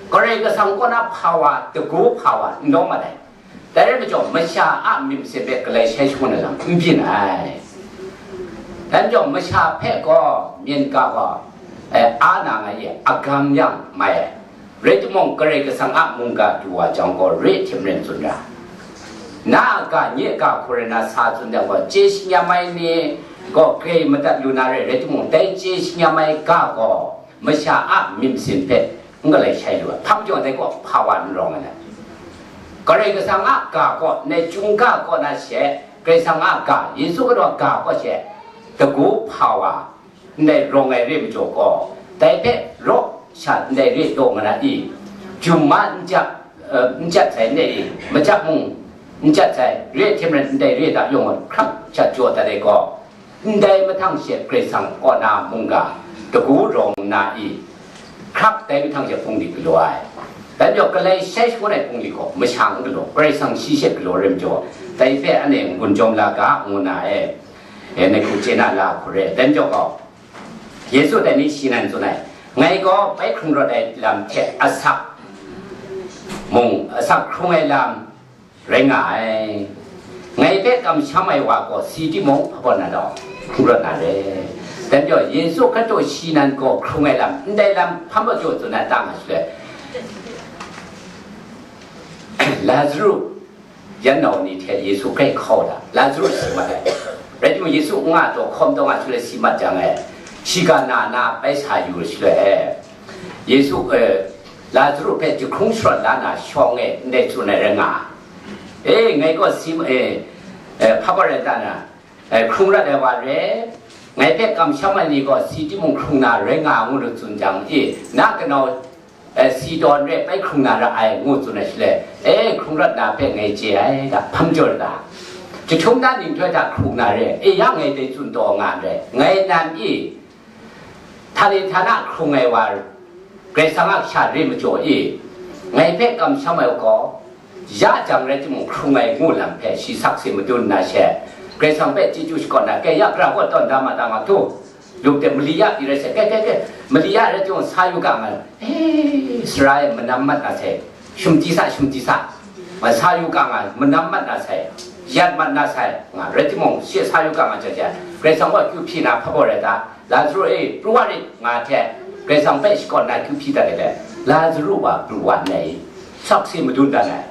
Karai Kasang kaw na hpawa, dagu hpawa n lawm mat ai. Dai rai majaw, masha a myit masin hpe galai shai shangun ai lam n byin ai. Dai majaw, masha hpe gaw, myen ga gaw, eh, a na nga ye, agam yang mai ai. Rai timung, Karai Kasang a mungga du wa jang gaw, re hte maren tsun ra. Na a ga, nye a ga hku rai na sa tsun jang gaw, chye shingnyam ai ni gaw grai madat lu na re, rai timung, dai chye shingnyam ai ga gaw masha a myit masin hpe n galai shai lu ai. Hpa majaw dai gaw hpawa n rawng ai. Karai Kasang a ga kaw, ndai chyum ga kaw na she, Karai Kasang a ga, Yesu Hkristu a ga kaw she, dagu hpawa, ndai rawng ai re majaw gaw, dai hpe raw sha ndai re taw nga na i? Jum ma n jap, n jat sai, ndai e, majat mung n jat sai, re ai hte maren ndai re da yawng hkrap jat jaw dat ai gaw, ndai mahtang she Karai Kasang kaw na mungga dagu rawng nna i, hkrap dai mahtang she bungli galaw ai. Dai majaw, galai shai shangun ai bungli gaw masha n galaw, Karai Kasang shi she galaw rai majaw, dai hpe anhte n-gun jawm la ga, ngu na e, e, ngai hku chye na la hku re. Dai majaw gaw, Yesu dai ni shi nan tsun ai, ngai gaw bai hkrung rawt ai lam hte asak mung, asak hkrung ai lam rai nga ai. Ngai hpe kamsham ai wa gaw si timung hpa na dau, hkrung rawt na re. Dai majaw, Yesu Hkristu shi nan gaw hkrung ai lam, ndai lam hpa majaw tsun na ta nga shaloi, Lazaru yan nau ni hte Yesu grai hkau da, Lazaru si mat ai. Rai timung, Yesu n nga taw, hkawm taw nga shaloi si mat jang e, shiga na na bai sa yu shaloi e, Yesu, eh, Lazaru hpe jahkrung sharawt la na shawng e ndai tsun ai rai nga ai. E, ngai gaw si, eh, eh, hpa rai ta na, eh, hkrung rat ai wa re, ngai hpe kamsham ai ni gaw si timung hkrung na rai nga, ngu lu tsun jang, e, na kanau, eh, si tawn re, bai hkrung na ra ai, ngu tsun ai shaloi, e, hkrung rat na hpe ngai chye ai, da, hpa majaw da. Jahtum na nhtoi hta hkrung na re, e, ya ngai dai tsun taw nga n rai, ngai nan i, htani htana hkrung ai wa, Karai Kasang a kasha re majaw i, ngai hpe kamsham ai gaw, ya jang rai timung hkrung ai ngu lam hpe shi sakse madun nna she, Karai Kasang hpe chyeju shakawn na, kai ya, gara gaw tawn da ma ta nga tu, lup de mali ya pyi rai sai, kai, kai, kai, mali ya rai timung sa yu ga nga, e, sara e manam mat na sai, shum di sa, shum di sa, ma sa yu ga nga, manam mat na sai, yat mat na sai, nga rai timung, shi sa yu ga nga jang she, Karai Kasang gaw kyu hpyi na hpa baw rai ta, Lazaru e, pru wa rit, nga hte, Karai Kasang hpe shakawn na kyu hpyi dat ai dai, Lazaru wa pru wa nngai, sakse madun dan ai.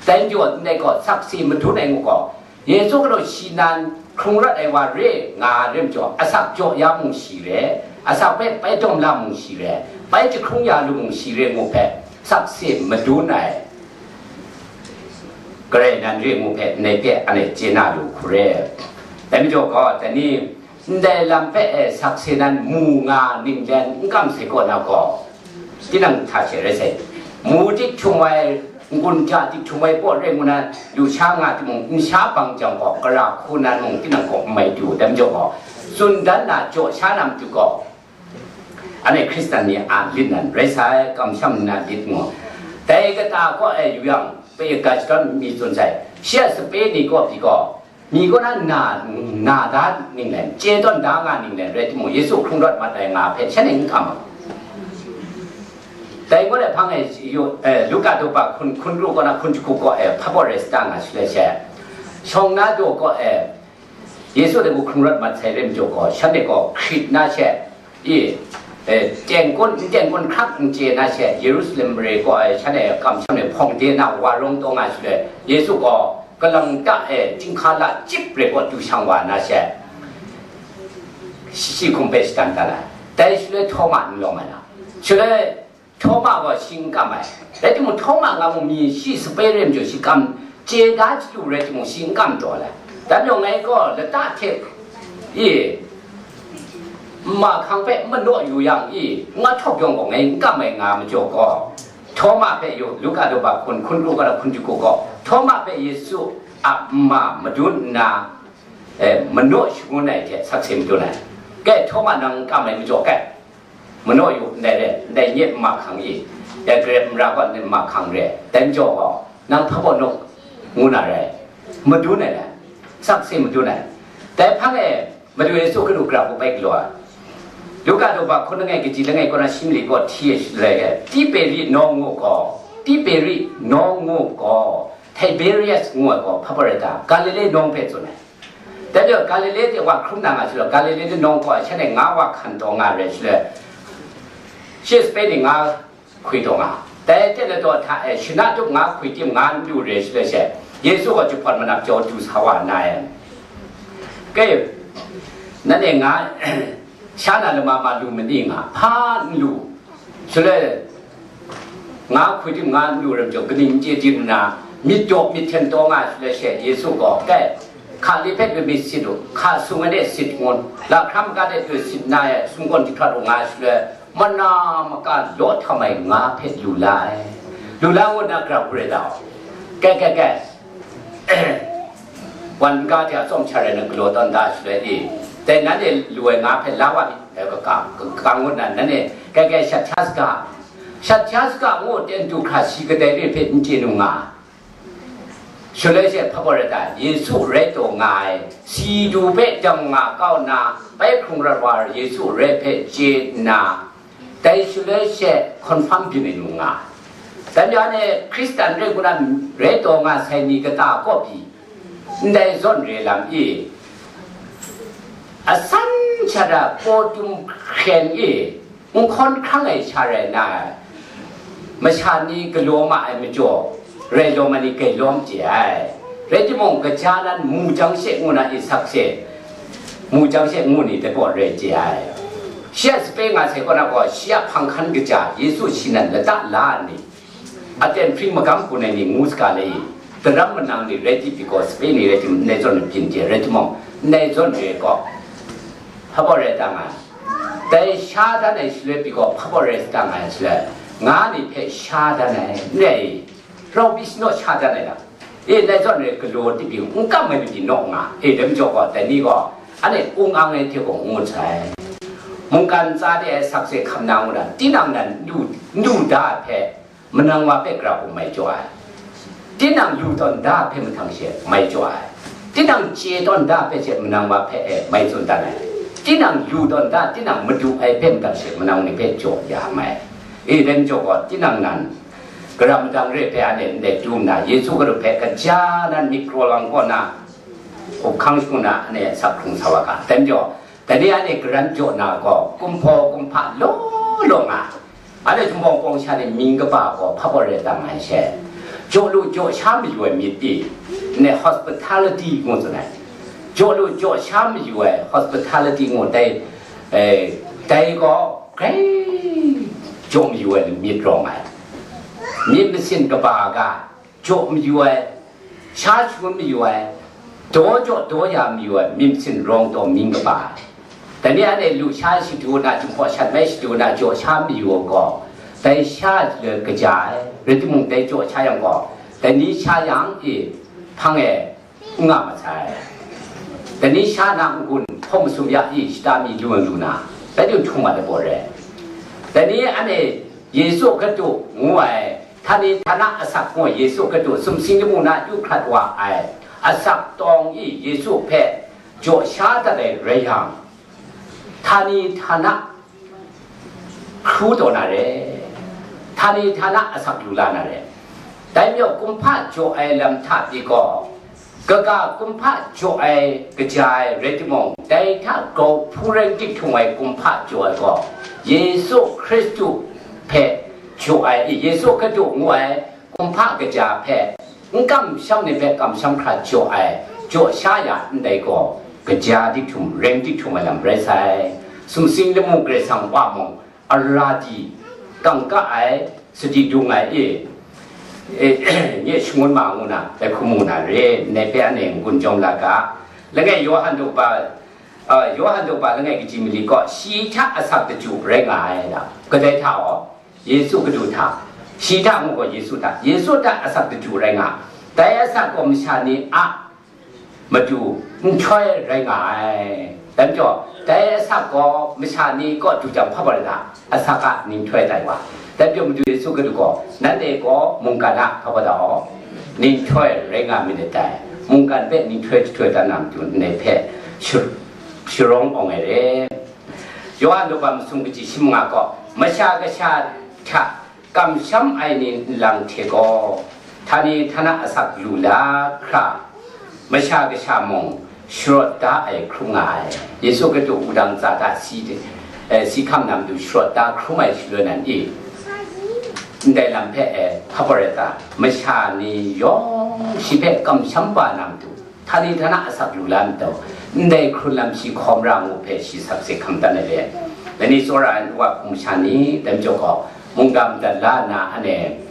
Dai majaw, ndai gaw sakse madun ai ngu gaw, Yesu Hkristu shi nan hkrung rawt ai wa re nga ai majaw, asak jaw ya mung shi re, asak hpe bai dawm la mung shi re, bai jahkrung ya lu mung shi re ngu hpe, sakse madun ai. Karai nan re ngu hpe, ndai hpe anhte chye na lu hku re. Dai majaw gaw, dai ni, ndai lam hpe e sakse nan mu nga ninglen n kam sai kaw na gaw, tinang hta she rai sai. Mu dik htum ai, n-gun hta dik htum ai paw rai ngu na, lusha nga timung, nsha bang jang gaw, gara hku nan mung tinang gaw n mai du, dai majaw gaw, tsun dan na jaw sha na matu gaw, anhte Hkristan ni a lit nan rai sai, kamsham nna lit ngu. Dai kata kaw e yu yang, pe ga shadawn mi tsun sai, shi a sape ni kaw pyi gaw, mi kaw na na, na da ninglen, chye tawn da nga ninglen rai timung, Yesu hkrung rawt mat ai nga hpe shanhte n kam ai. Dai gaw le hpang e yu, eh, Luka daw ba hkun, hkun ru kaw na hkun jahku kaw e hpa baw rai sa ta nga shaloi she, shawng na daw kaw e Yesu dai hku hkrung rawt mat sai rai majaw gaw, shanhte gaw hkrit na she, i, e, tengkun, n tengkun hkrak n chye na she, Yerusalem mare kaw e shanhte kamsham e hpawng de na wa rawng taw nga shaloi, Yesu gaw kalang ta e chyinghka la chyip re kaw du shang wa na she, shi hkum hpe shadan dat ai. Dai shaloi Htawma n lawm ai na. Shaloi Htawma gaw shi n kam ai. Rai timung, Htawma nga mung mi shi sape rai majaw shi kam, chye da chyalu rai timung, shi n kam taw ai. Dai majaw ngai gaw lata hte, i, nma hkang hpe n manaw yu yang, i, n nga htawk yawng gaw ngai n kam ai nga majaw gaw, Htawma hpe yu, Luka daw ba hkun, hkun kru ga hkun jahku gaw, Htawma hpe Yesu a nma madun nna, e, manaw shangun ai hte sakse madun ai. Kai, Htawma nang n kam ai majaw kai, manaw yu, ndai re, ndai nye nma hkang i, dai Grep mara gaw ndai nma hkang re, dai majaw gaw, nang hpa baw nawk, ngu na rai, madun ai rai, sakse madun ai. Dai hpang e, Madu Yesu Hkristu gara hku bai galaw ai. Luka daw ba hkun langai kaji langai kaw na shi mali kaw hti ai shaloi e, Tiberi nawng ngu gaw, Tiberi nawng ngu gaw, Tiberias ngu ai gaw hpa baw rai ta, Galile nawng hpe tsun ai. Dai majaw Galile de wa hkrum na nga shaloi, Galile de nawng kaw shanhte nga wa hkan taw nga re shaloi, shi sape ni nga hkwi taw nga. Dai teng ladaw hta e shana tup nga hkwi tim nga n lu re shaloi she, Yesu gaw jahpawt manap jau du sa wa nna e, kai, nanhte nga sha na lama ma lu ma ni nga, hpa n lu. Shaloi, nga hkwi tim nga n lu ram jaw, kaning n chye tim nna, myit daw myit hten taw nga ai shaloi she, Yesu gaw, kai, hka li hpe doi myit sit u, hka sung ai de sit ngun, lahkram ga de doi sit nna e, sumgawn jahkrat u nga ai shaloi, mana maka law htam ai nga hpe lu la ai. Lu la ngut na grau hkru ai dau. Kai, kai, kai. Wan ga hte a tsawm hta rai na galaw tawn da shaloi i, dai nanhte lu ai nga hpe la wa myit dai ga, ga, ga ngut na nanhte kai, kai, shat hta saga, shat hta saga ngu ten du hkra si kadai re hpe n chye nu nga. Shaloi she hpa baw rai ta, Yesu rai taw nga ai, si du hpe jang nga kau nna, bai hkrung rawt wa ai Yesu rai hpe chye nna, dai shaloi she confirm byin ai nu nga. Dan ya ne Hkristan rai kuna rai taw nga sai ni kata kaw pyi, ndai zawn re lam i, asan sha da paw tum hkren i, n hkawn hkrang ai sha rai nna, masha ni galaw ma ai majaw, rai lawm ai ni gai lawm chye ai. Rai timung, kaja nan mu jang she ngu na i sak she, mu jang she ngu ni dai gaw rai chye ai. Shi a sape nga sai kaw na gaw, shi a hpang hkan kaja, Yesu shi nan lata la ai ni, aten hpring magam hpun ai ni ngu saga le i, daram manang ni rai ti pyi gaw, sape ni rai timung, ndai zawn byin chye, rai timung, ndai zawn re gaw, hpa baw rai ta nga ai. Dai sha dan ai shaloi pyi gaw, hpa baw rai ta nga ai shaloi, nga ni hpe sha dan ai, n rai i, rau pyi shanaw sha dan ai lam. E, ndai zawn re galaw di pyi, n kam ai ni pyi naw nga, e, dai majaw gaw, dai ni gaw, anhte ung ang ai hte gaw n ngut sai. Mungkan tsa de ai sakse hkam na ngu na, tinang nan lu, lu da ai hpe, manang wa hpe gara hkum mai jaw ai. Tinang lu tawn da hpe mahtang she mai jaw ai. Tinang chye tawn da hpe she manang wa hpe e mai tsun dan ai. Tinang lu tawn da, tinang madu ai hpe mahtang she manang ni hpe jaw ya mai. E, dai majaw gaw, tinang nan, gara madang re hpe anhte ndai dum na, Yesu Hkristu hpe kaja nan myit kraw lang kaw na, hkang shangun na, anhte asak hkrung sa wa ga. Dai majaw, dai ni anhte garan jaw na gaw, kumhpaw kumhpa law law nga. Anhte Jinghpaw Wunpawng sha ni mying kaba gaw hpa baw rai tam ai she. Jaw lu jaw sha mayu ai myit i, ne hospitality ngu tsun ai. Jaw lu jaw sha mayu ai hospitality ngu dai, eh, dai gaw grai jaw mayu ai myit rawng ai. Myit masin kaba ga, jaw mayu ai, sha shangun mayu ai, daw jaw daw ya mayu ai myit masin rawng taw mying kaba ai. Dai ni anhte lu sha shadu na, Jinghpaw shat mai shadu na, jaw sha mayu ai gaw, dai sha le kaja ai, rai timung, dai jaw sha yang gaw, dai ni sha yang i hpang e n nga masai. Dai ni sha na n-gun hpawng masum ya i shata mi lu ai lu na, dai dung htung mat ai gaw re. Dai ni anhte Yesu Hkristu ngu ai, htani htana asak ngu ai Yesu Hkristu sumsing lamu na yu hkrat wa ai asak tawng i Yesu hpe jaw sha dat ai rai yang, htani htana hkru taw na re, htani htana asak lu la na re. Dai majaw kumhpa jaw ai lam hta pyi gaw, kaga kumhpa jaw ai kaja ai rai timung, dai hta grau hpu rai dik htung ai kumhpa jaw ai gaw, Yesu Hkristu hpe jaw ai, Yesu Hkristu ngu ai kumhpa kaja hpe n kamsham ni hpe kamsham hkra jaw ai, jaw sha ya ndai gaw, kaja dik htum, reng dik htum ai lam rai sai. Sumsing lamu Karai Kasang wa mung, ara di, kangka ai, sadi dung ai e, e, nye shangun ma ngu na, bai hkum mu na re, ndai hpe anhte n-gun jawm la ga. Langai Yawhan daw ba, a, Yawhan daw ba langai kaji mali gaw, shi hta asak daju rai nga ai na, kadai hta aw, Yesu Hkristu hta, shi hta ngu gaw Yesu hta, Yesu hta asak daju rai nga, dai asak gaw masha ni a matu nhtoi rai nga ai. Dai majaw, dai asak gaw masha ni kaw du jang hpa baw rai ta, asak a nhtoi tai wa. Dai majaw, Madu Yesu Hkristu gaw, nanhte gaw mungkan a hpa baw ta aw, nhtoi rai nga myit dai. Mungkan hpe nhtoi jahtoi dan na matu ndai hpe shu-, sharawng awng ai re. Yawhan daw ba masum kaji shi manga gaw, masha kasha hta kamsham ai ni nlang hte gaw, htani htana asak lu la hkra, masha kasha mung sharawt da ai hkrum nga ai. Yesu Hkristu wudang tsa hta si, eh, si hkam na matu sharawt da hkrum ai shaloi nan i, ndai lam hpe, eh, hpa baw rai ta, masha ni yawng shi hpe kamsham ba na matu, htani htana asak lu la nhtau, ndai hkrun lam shi hkawm ra ngu hpe shi sakse hkam dan ai le. Dai ni tsawra ai wa hpung sha ni, dai majaw gaw, mungga madat la nna, anhte,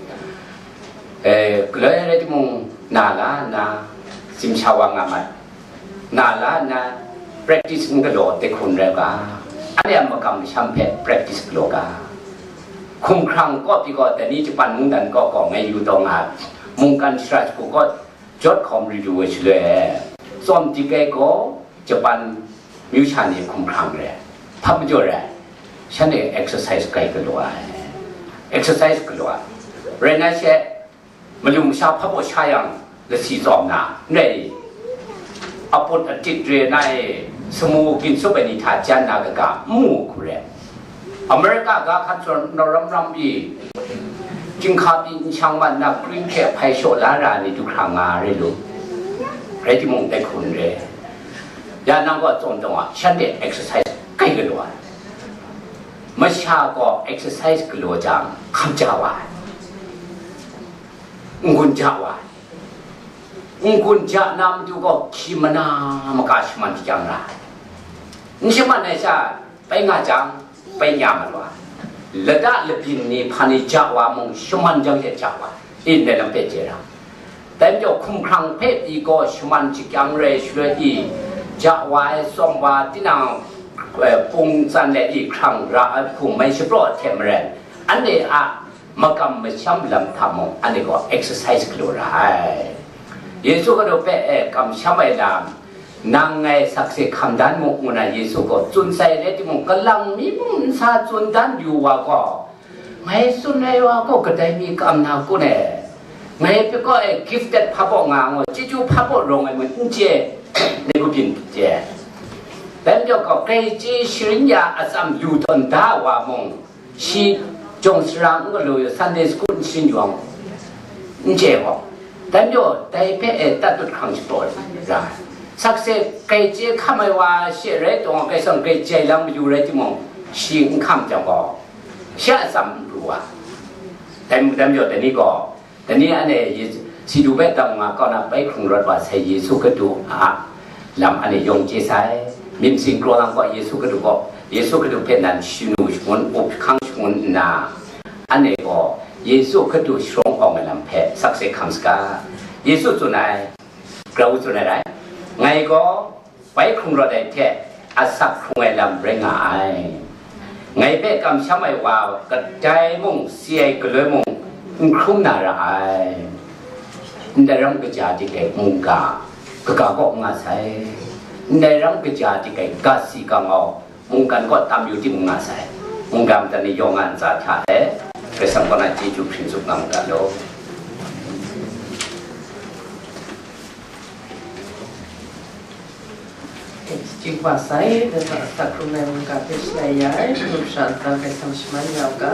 eh, galoi rai timung, na la nna, simsha wa nga mat, na la nna, practice n galaw de hkrun rai u ga, anhte a makam masham hpe practice galaw ga. Hkumhkrang kaw pyi gaw, dai ni Japan mungdan kaw gaw ngai yu taw nga ai. Mungkan shara shagu kaw jawt hkawm ri lu ai shaloi, tsawm dik ai gaw Japan myu sha ni hkumhkrang re ai. Hpa majaw re ai? Shanhte exercise kai galaw ai. Exercise galaw ai. Rai nna she, malu masha hpa baw sha yang, lasi tsawm na, n rai i? Aput atit re na e, samu ginsup ai ni hta jan na kaga, n mu hku re. America ga hkan tsun, naw ram ram pyi, chyinghka pyi n shang mat na, green hte hpai shaw la ra ni du hkra nga re lu. Rai timung, dai hku n re. Ya nang gaw tsawm taw nga, shanhte exercise kai galaw ai. Masha gaw exercise galaw jang, hkam ja wa ai. N-gun ja wa ai. N-gun ja na matu gaw hkyi mana maka shaman hkyang ra ai. N shaman ai sha pai nga jang, pai nya malu ai. Lada labyin ni hpa ni ja wa mung, shaman jang she ja wa ai. Ndai lam hpe chye ra. Dai majaw hkumhkrang hpe pyi gaw shaman hkyang rai shaloi i, ja wa ai, tsawm wa, tinang, eh, pung tsan let i hkrang ra ai hku mai shapraw ai hte maren, anhte a makam masham lam hta mung, anhte gaw exercise galaw ra ai. Yesu Hkristu hpe, eh, kamsham ai lam, nang ngai sakse hkam dan mu, ngu na Yesu gaw tsun sai rai timung, kalang mi mung n sa tsun dan yu wa gaw, ngai tsun ai wa gaw kadai mi kam na kun e? Ngai hpe gaw, eh, gifted hpa baw nga ngu, chyeju hpa baw rawng ai mung n chye, dai kabyin chye. Dai majaw gaw, grai chye sharin ya atsam yu tawn da wa mung, shi jawng sara n galaw yu, Sunday school n sharin yu ai mung, n chye gaw, dai majaw dai hpe, eh, tatut hkrang shapraw ra ai. Sakse grai chye hkam ai wa she rai taw, grai sang grai jai lang mayu rai timung, shi n hkam jang gaw, shi a atsam n pru wa. Dai, dai majaw dai ni gaw, dai ni anhte Ye-, Sidu hpe tam nga kau na pai hkrung rawt wa sai Yesu Hkristu a lam anhte yawng chye sai. Myit masin kraw lang gaw Yesu Hkristu gaw, Yesu Hkristu hpe nan shanu shangun, up hkang shangun nna, anhte gaw Yesu Hkristu sharawng awng ai lam hpe sakse hkam saga. Yesu tsun ai, Grau tsun ai rai, ngai gaw pai hkrung rawt ai hte asak hkrung ai lam rai nga ai. Ngai hpe kamsham ai wa kadai mung, si ai galoi mung, n hkrum na ra ai. Ndai ram kaja dik ai mungga, kaga kaw nga sai. Ndai ram kaja dik ai ga si ga ngau, mungkan kaw tam yu timung nga sai. Mungga matan ni yawng a ntsa hta e, Karai Kasang kaw na chyeju hpring tsup nga mu ga law. Chyingba sai, dai hta asak hkrung ai mungga hpe shalai ya ai, mungga ntsa Karai Kasang shaman ya u ga.